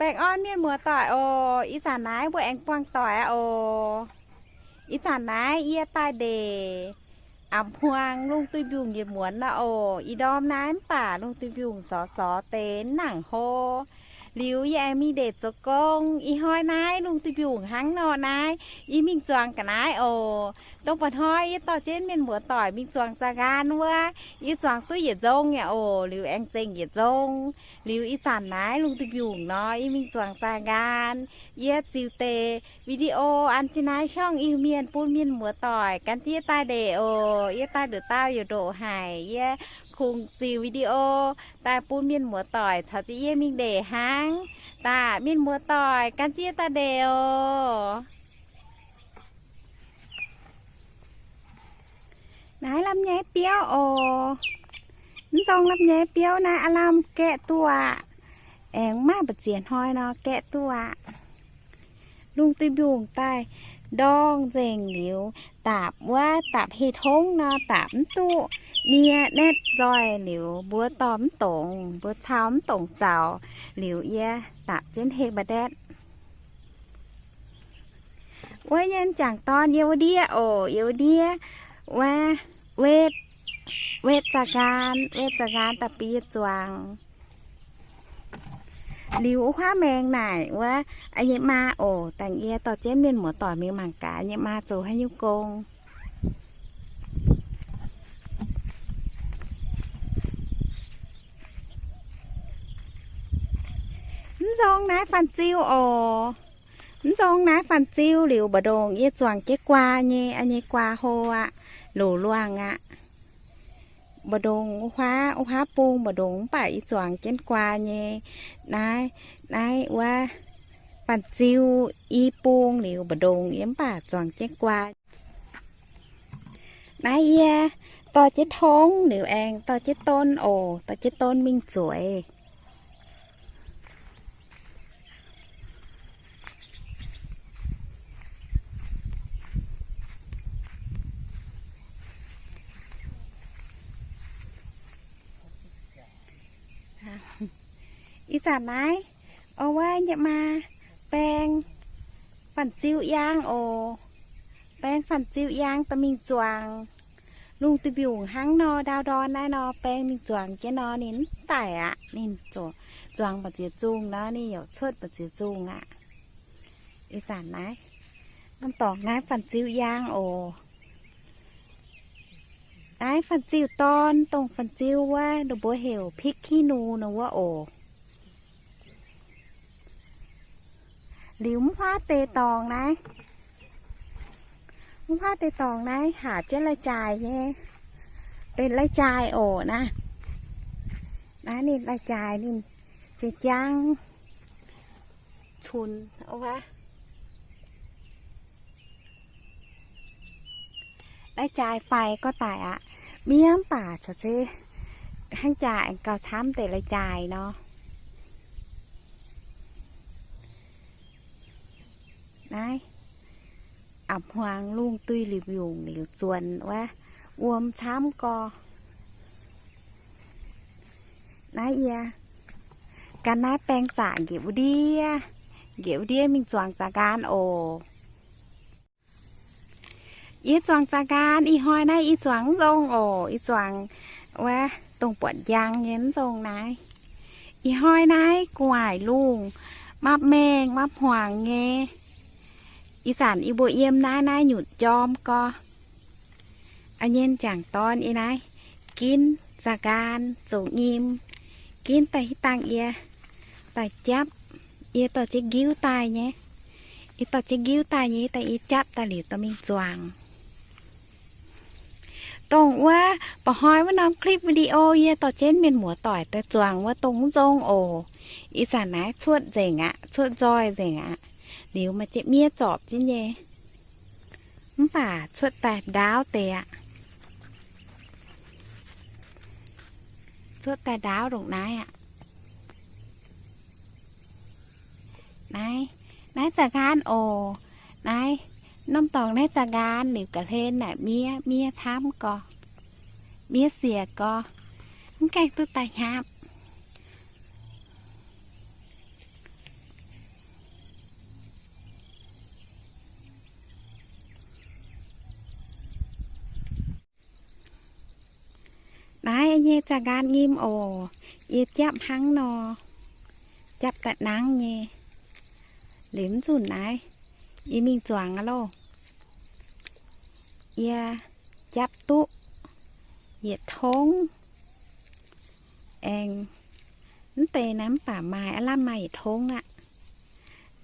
Baengh orn mienh muoz-doic oc. Ih zanc naaiv mbuo aengx buangh doic aqv oc. Ih zanc naaiv yie daaih ndeic A'hmuangx lungh duih mbiungc yietc muonz aqv oc. Ih ndorm naaiv mv baac lungh duih mbiungc sorx sorx deix mv nangc hlo. Liuz yie aengx mingh ndeic zoux gong. Ih hnoi naaiv lungh duih mbiungc hnangv nor naaiv, yie mingh zuangx ga'naaiv oc. Dongh mba'hnoi yie dorh jienv mienh muoz-doic mingh zuangx za'nqaan wuov, yie zuangx duqv yietc nzong yaac oc. Liuz aengx zengc yietc nzong. Liuz ih zanc naaiv lungh duih mbiungc nor, yie mingh zuangx za'nqaan. Yie ziux deix video an jienv naaiv ช่อง Iu-Mienh bun mienh muoz-doic gan jienv yie daaih ndeic oc. Yie daaih nduqc dauh youc ndoqc haic, yie kungx ziux video daaih bun mienh muoz-doic caux jienv yie mingh ndeic hnangv. Daaih mienh muoz-doic gan jienv yie daaih ndeic oc. Naaiv lamh nyaiv biouv oc. Mv nzong lamh nyaiv biouv naaiv aav lamh gaeqv duqv aqv. Aengx maiv maaih mbu'ziex hnoi nor gaeqv duqv aqv. Lungh duih mbiungc daaih ndorngh nzengc liuz, dapc wuov dapc heh tongv nor dapc mv duqv nie naetv nzoih liuz mbuo dorh mv dongz, mbuo cau mv dongz zaux. Liuz yie dapc jienv heh mba'ndaetv. Wuov nyei m'jangc dorn yie wuov ndiev oc, yie wuov ndiev wuov wetv, wetv za'nqaan, wetv za'nqaan daaih bun yie zuangx. Liuz wuov huaav maengx naaic wuov, a'nyei maa oc, dangh yie dorh jienv mienh muoz-doic mingh mangc gaax a'nyei maa zoux haaix nyungc gong. Mv nzong naaiv fanh ziu oc. Mv nzong naaiv fanh ziu liuz mba'ndongx yie zuangx jienv guaa nyei, a'nyei guaa hlo aqv, loz-luangh aqv. Mba'ndongx wuov huaav, wuov huaav bung mba'ndongx mv baac yie zuangx jienv guaa nyei. Naaiv, naaiv wuov fanh ziu i bung liuz mba'ndongx yie mv baac zuangx jienv guaa. Naaiv yie dorh jienv tongv liuz aengx dorh jienv don oc, dorh jienv don mingh zueiz. Ih zanc naaiv, o wuov nyei maa baeng fanh ziu yaang oc. Baeng fanh ziu yaang dorh mingh zuangx. Lungh duih mbiungc hnangv nor, ndau ndorn naaiv nor, baeng mingh zuangx jienv nor, ninh mv daic aqv. Ninh zuangx mbu'ziex zungh nor, ninh yaac cuotv mbu'ziex zungh aqv. Ih zanc naaiv, norm dorngx naaiv fanh ziu yaang oc. Naaiv fanh ziu dorn, dongh fanh ziu wuov, ninh mbuo heuc พริกขี้หนู nor wuov oc. Liuz mv huaav deix dorngx naaiv, mv huaav deix dorngx naaiv haac jienv lai-jaaix nyei, benx lai-jaaix oc naaiv. Naaiv ninh lai-jaaix ninh jiex jaang cunx wuov. Lai-jaaix faix gorx daic aqv. Miev mv baac caux se hnangv jaax aengx gauh camv deix lai-jaaix nor. Naaiv, a'hmuangx lungh duih liuz mbiungc liuz zuonx wuov, wuom camv gorx. Naaiv yie gan naaiv baeng zaqc njiec wuov ndiev, njiec wuov ndiev mingh zuangx za'nqaan oc. Yie zuangx za'nqaan, ih hnoi naaiv yie zuangx mv nzong oc. Yie zuangx wuov dongh buatc njang nyei mv nzong naaiv. Ih hnoi naaiv gu'nguaaic lungh, mapv mengh mapv hmuangx nyei. Ih zanc yie mbuo yiem naaiv, naaiv nyutc jorm gorx. A'nyei m'jangc dorn yie naaiv ginv za'nqaan zoux nyim, ginv daaih hitv dangh yie daaih japv. Yie dorh jienv nqiuv daaih nyei. Yie dorh jienv nqiuv daaih nyei, daaih yie japv daaih liuz dorh mingh zuangx. Dongh wuov mba'hnoi wuov norm clip video yie dorh jienv mienh muoz-doic daaih zuangx wuov dongh mv nzong oc. Ih zanc naaiv cuotv nzengc aqv, cuotv nzoih nzengc aqv. Liuz maaih jiex miev zorpc jienv nyei. Mv baac cuotv daaih ndaauv deix aqv. Cuotv daaih ndaauv ndongc naaiv aqv. Naaiv, naaiv za'nqaan oc. Naaiv, norm dorngx naaiv za'nqaan liuz ga'hlen naaic miev, miev camv gorx. Miev siec gorx. Mv gaengh duqv daaih hnyapv. Nyei zaah nqaatv nyim oc. Yie japv hnangv nor, japv daaih nangv nyei. Liuz mv nzunc naaiv, yie mingh zuangx aqv loh. Yie japv duqv yietc tongv. Aengx mv deix naaiv mv baac maaih aav lamh maaih yietc tongv aqv.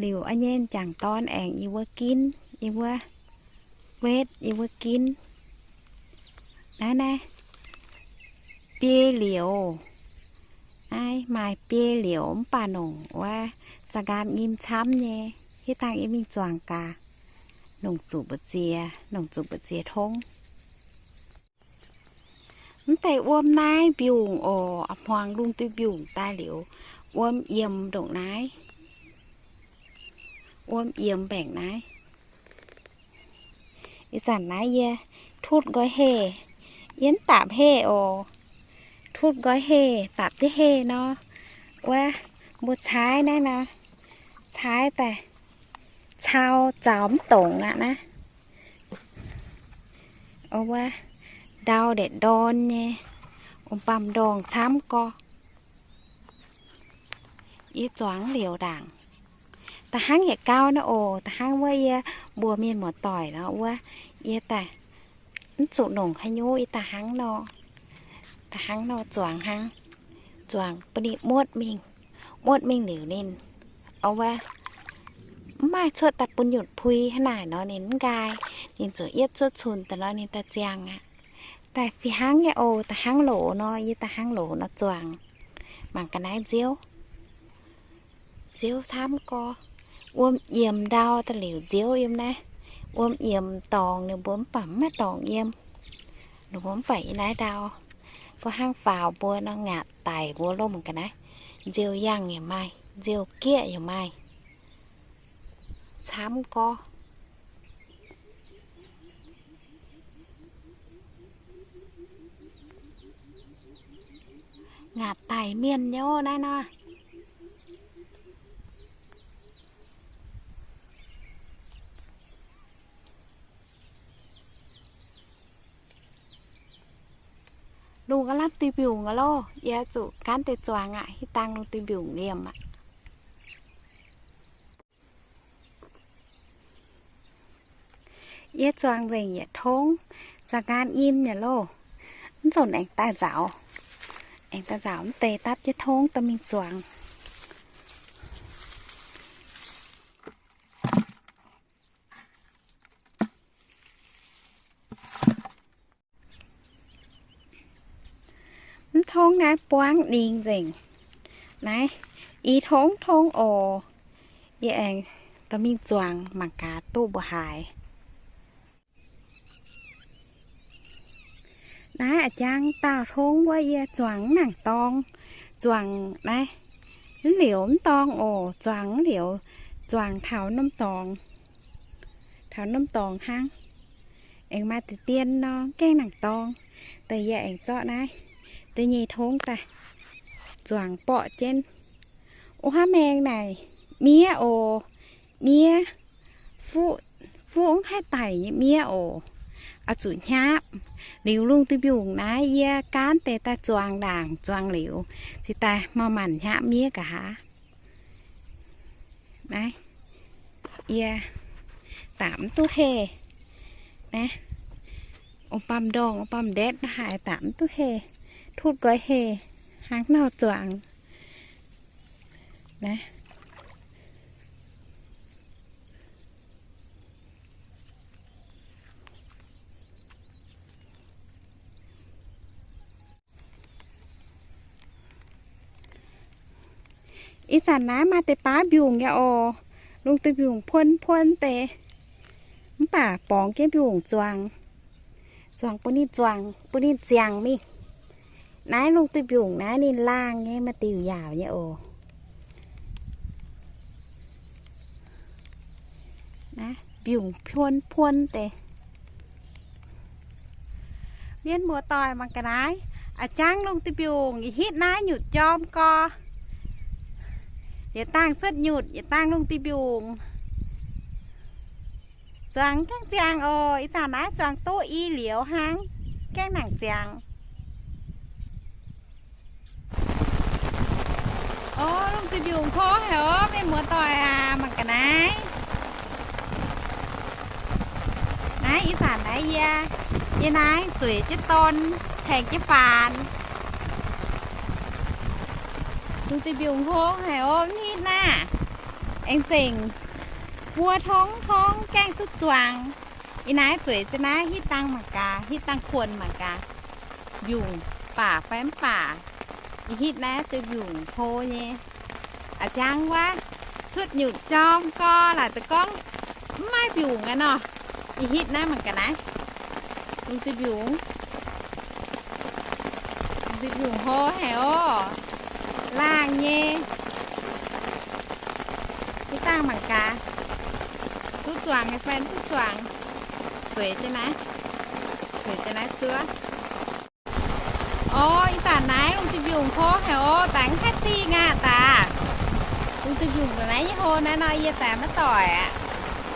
Liuz a'nyei m'jangc dorn aengx yie wuov ginv, yie wuov wetv, yie wuov ginv. Naaiv naaiv biei liouc. Naaiv maaih biei liouc mv baac nongc wuov zaah nqaatv nyim camv nyei. Hitv dangh yie mingh zuangx gaax, nongc zuqc mbu'ziex, nongc zuqc mbu'ziex tongv. Mv deix wuom naaiv mbiungc oc. Hmuangx lungh duih mbiungc daaih liuz, wuom yiem ndongc naaiv, wuom yiem mbaengc naaiv. Ih zanc naaiv yie tutv nqoi heh, yie mv daapc heh oc. Tutv nqoi heh, daapc jienv heh nor, wuov mbuo caaiv naaiv nor, caaiv daaih cau zaux mv dongz aqv naaiv. Wuov ndau ndieqc ndorn nyei, ong-baamh ndorngh camv gorx. Yie zuangx liouc ndaangc. Da'hnangv yietc gau naaiv oc, da'hnangv wuov yie mbuox mienh muoz-doic nor wuov, yie daaih mv zuqc nongc haaix nyungc, yie da'hnangv nor, da'hnangv nor zuangx hnangv. Zuangx bun ninh muotv mingh, muotv mingh liuz ninh, o wuov, mv maaih cuotv daaih bun nyutc pui hnangv naaic nor ninh mv nqaai. Ninh zuqc yietv cuotv cunx daaih nor ninh daaih ziangh aqv. Daaih fih hnangv nyei oc, da'hnangv loz nor, yie da'hnangv loz nor zuangx. Mangc ga'naaiv nziouv, nziouv camv gorx. Wuom yiemx ndau daaih liuz nziouv yiem naaiv. Wuom yiemx dorngx ninh mbuo mv baac mv maaih dorngx yiem. Ninh mbuo mv baac yiem naaiv ndau. Gorngv hnangv faaux mbuo nor, ngaatc daic mbuo lomh ga'naaiv, nziouv yangh yaac maaih, nziouv gieqv yaac maaih. Camv gorx. Ngaatc daic mienh nyei naaiv nor. Lungh aav lamh duih mbiungc aqv loh. Yie zuqc gaanv deix zuangx aqv. Hitv dangh lungh duih mbiungc liemh aqv. Yie zuangx nzengc yietc tongv, zaah nqaatv nyim nyei loh. Mv nzunc aengx daaih nzaaux, aengx daaih nzaaux mv deix dapv jienv tongv dorh mingh zuangx. Mv tongv naaiv buangv ningx nzengc. Naaiv i tongv tongv oc. Yie aengx dorh mingh zuangx mangc gaax duqv mbuo haaix. Naaiv a'jang daauh tongv wuov yie zuangx mv nangc dorng. Zuangx naaiv, mv liouc mv dorngx oc. Zuangx mv liouc, zuangx taux norm dorngx, taux norm dorngx hnangv. Aengx maaih deix dien nor, gaengh nangc dorng. Deix yie aengx zorqv naaiv da'nyeic tongv daaih zuangx borqv jienv. O, haaix maengx naaic miev oc. Miev, fuqv, fuqv mv haih daic nyei miev oc. Oix zuqc hnyapv. Liuz lungh duih mbiungc naaiv yie gaanv deix daaih zuangx ndaangc, zuangx liuz cingx daaih maaih maanc hnyapv miev nqa'haav. Naaiv, yie daapc mv duqv heh. Naaiv, ong-baamh ndorngh, ong-baamh ndetv haaix daapc mv duqv heh. Tutv nqoi heh, hnangv nor zuangx. Naaiv. Ih zanc naaiv maaih deix baav mbiungc nyei oc. Lungh duih mbiungc puon puon deix, mv baac borngz jienv mbiungc zuangx. Zuangx bun ninh zuangx, bun ninh ziangx mingh. Naaiv lungh duih mbiungc naaiv ninh laangh nyei, maaih diuc yaauc nyei oc. Naaiv mbiungc puon puon deix. Mienh muoz-doic mangc ga'naaiv, a'jang lungh duih mbiungc, yie hitv naaiv nyutc jorm gorx. Yietc dangh cuotv nyutc, yietc dangh lungh duih mbiungc. Zuangx gaengh ziangx oc. Ih zanc naaiv zuangx duqv i liuz hnangv, gaengh nangc ziangx. O, lungh duih mbiungc hlo haic oc, mienh muoz-doic aac, mangc ga'naaiv. Naaiv ih zanc naaiv yie, yie naaiv zueiz jienv dorn, caengx jienv faanx. Lungh duih mbiungc hlo haic oc, mv hitv naaiv. Aengx zengc buo tongv tongv gaengh duqv zuangx. Ih naaiv zueiz jienv naaiv hitv dangh mangc gaax, hitv dangh kuonx mangc gaax. Mbiungc baac fai mv baac. Ih hitv naaiv duih mbiungc hlo nyei. A'jang wuov, cuotv nyutc jorm gorx laaix deix gorngv mv maaih mbiungc aqv nor. Ih hitv naaiv mangc gaax naaiv. Lungh duih mbiungc. Lungh duih mbiungc hlo haic oc. Laangh nyei. Hitv dangh mangc gaax. Duqv zuangx nyei fai mv duqv zuangx. Zueiz jienv naaiv. Zueiz jienv naaiv zuov. O, ih zanc naaiv lungh duih mbiungc hlo haic oc, daaih mv haih dingh aqv daaih. Lungh duih mbiungc naaiv nyei hlo naaiv nor yie daaih maiv doic aqv.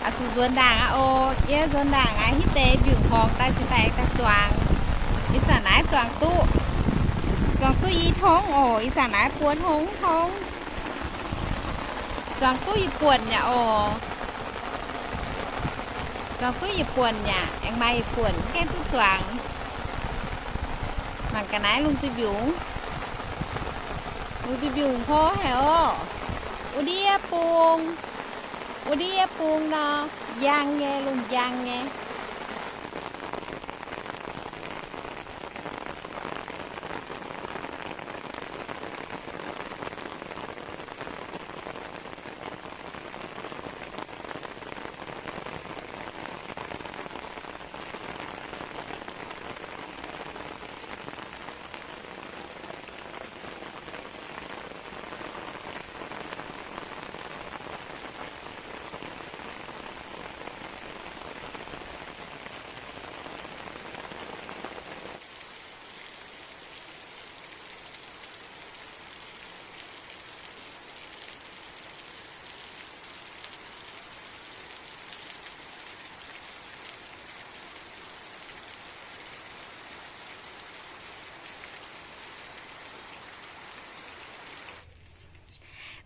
Oix zuqc nzuonx ndaangc aqv oc. Yie nzuonx ndaangc aqv, hitv deix mbiungc horngz daaih cingx daaih daaih zuangx. Ih zanc naaiv zuangx duqv, zuangx duqv i tongv oc. Ih zanc naaiv buo tongv tongv. Zuangx duqv yietc buonc yaac oc. Zuangx duqv yietc buonc yaac aengx maaih yietc buonc mv gaengh duqv zuangx. Mangc ga'naaiv lungh duih mbiungc. Lungh duih mbiungc hlo haic oc. Wuov ndiev bung, wuov ndiev bung nor, njang nyei, lungh njang nyei.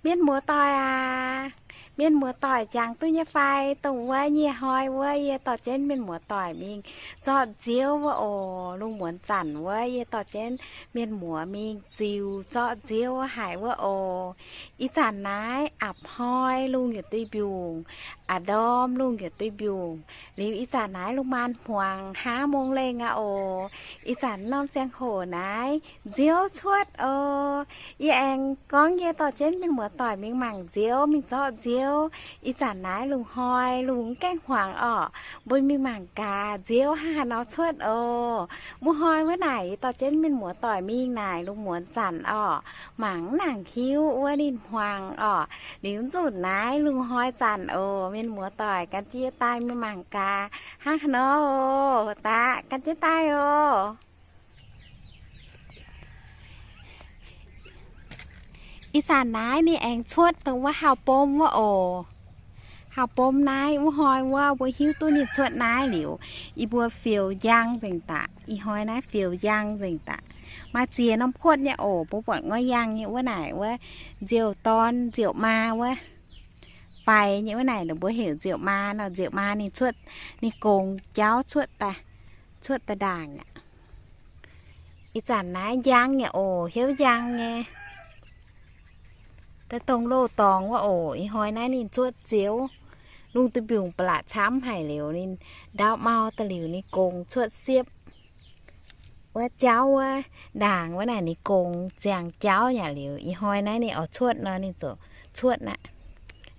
Mienh muoz-doic aac, mienh muoz-doic jangx duqv nyei fai? Dongh wuov nyei hnoi wuov yie dorh jienv mienh muoz-doic mingh zorqv nziouv wuov oc. Lungh muonz zanc wuov yie dorh jienv mienh muoz mingh ziux zorqv nziouv haic wuov oc. Ih zanc naaiv apc hnoi lungh yietc duih mbiungc, a'ndorm lungh yietc duih mbiungc. Liuz ih zanc naaiv lungh maanz hmuangx hnangv mong lengh aqv oc. Ih zanc norm ziangh hoc naaiv nziouv cuotv oc. Yie aengx gorngv yie dorh jienv mienh muoz-doic mingh mangc nziouv, mingh zorqv nziouv. Ih zanc naaiv lungh hnoi lungh gaengh hmuangx orqc. Mbuo mingh mangc gaax nziouv hnangv haaix nor cuotv oc. Muoz-hnoi wuov naaic yie dorh jienv mienh muoz-doic mingh naaic lungh muonz zanc orqc. Mangc mv nangc hiuv wuov ninh hmuangx orqc. Liuz nzunc naaiv lungh hnoi zanc oc. Mienh muoz-doic gan jienv daaih mingh mangc gaax hnangv haaix nor oc. Daaih gan jienv daaih oc. Ih zanc naaiv ninh aengx cuotv dongh wuov hauv bom wuov oc. Hauv bom naaiv wuov hnoi wuov mbuo hiuv duqv ninh cuotv naaiv liuz, yie mbuo fioux njang nzengc daaih. Ih hnoi naaiv fioux njang nzengc daaih. Maaih ziex norm kuotv nyei oc. Mbuo buatc ngoi yangh nyei wuov naaic wuov, nziouv dorn nziouv maa wuov, faix nyei wuov naaic mbuo heuc nziouv maa nor. Nziouv maa ninh cuotv, ninh gongx jauv cuotv daaih, cuotv daaih ndaangc aqv. Ih zanc naaiv njang nyei oc, hnyouv njang nyei. Daaih dongh loz-dorngx wuov oc. Ih hnoi naaiv ninh cuotv nziouv. Lungh duih mbiungc ba'laqc camv haic liuz ninh ndaauv mau daaih liuz ninh gongx cuotv siepv. Wuov jauv wuov ndaangc wuov naaic ninh gongx ziangx jauv yaac liuz. Ih hnoi naaiv ninh oix cuotv nor ninh ziouc cuotv aqv.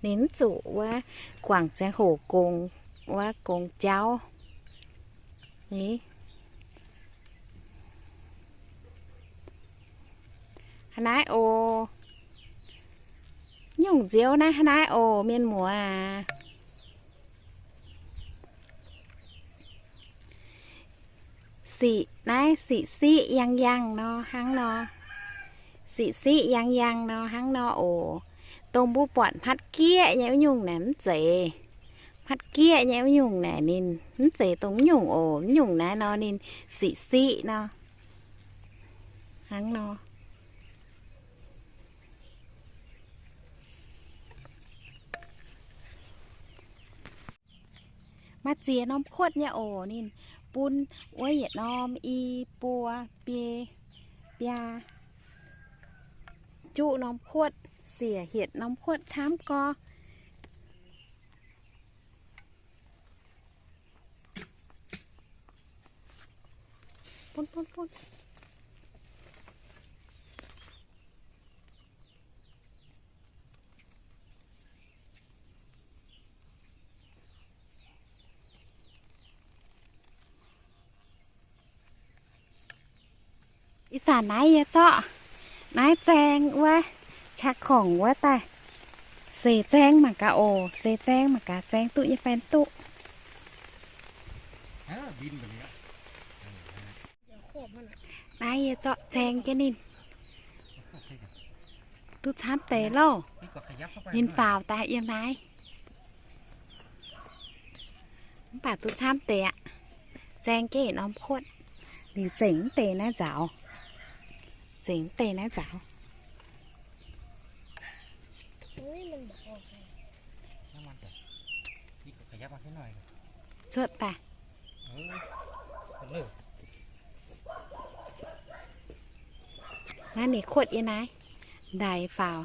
Ninh mv zuqc wuov guangc ziangh hoc gongx, wuov gongx jauv. Ih hnoi naaiv oc. Nyungc nziouv naaiv hnangv naaiv oc, mienh muoz aac. Siqv naaiv siqv siqv yangh yangh nor hnangv nor. Siqv siqv yangh yangh nor hnangv nor oc. Dongh mbuo buatc hmatv gieqv nyei wuov nyungc naaic mv zeiz. Hmatv gieqv nyei wuov nyungc naaic ninh mv zeiz dongh wuov nyungc oc. Wuov nyungc naaiv nor ninh siqv siqv nor. Hnangv nor. Maaih ziex norm kuotv nyei oc. Ninh bun wuov yietc norm i buo biei biaa, juqv norm kuotv, siec hietc norm kuotv camv gorx. Bun, bun, bun. Ih zanc naaiv yie zorqv naaiv zaeng wuov, qaqv kongc wuov daaih. Seix zaeng mangc gaax oc, seix zaeng mangc gaax, zaeng duqv nyei fai duqv. Naaiv yie zorqv zaeng jienv ninh. Duqv camv deix loh. Ninh faaux daaih yiem naaiv. Mv baac duqv camv deix aqv. Zaeng jienv yietc norm kuotv. Liuz zengc mv deix naaiv nzaaux. Zengc mv deix naaiv nzaaux. Cuotv daaih. Naaiv ninh kuotv yiem naaiv. Ndaix faaux.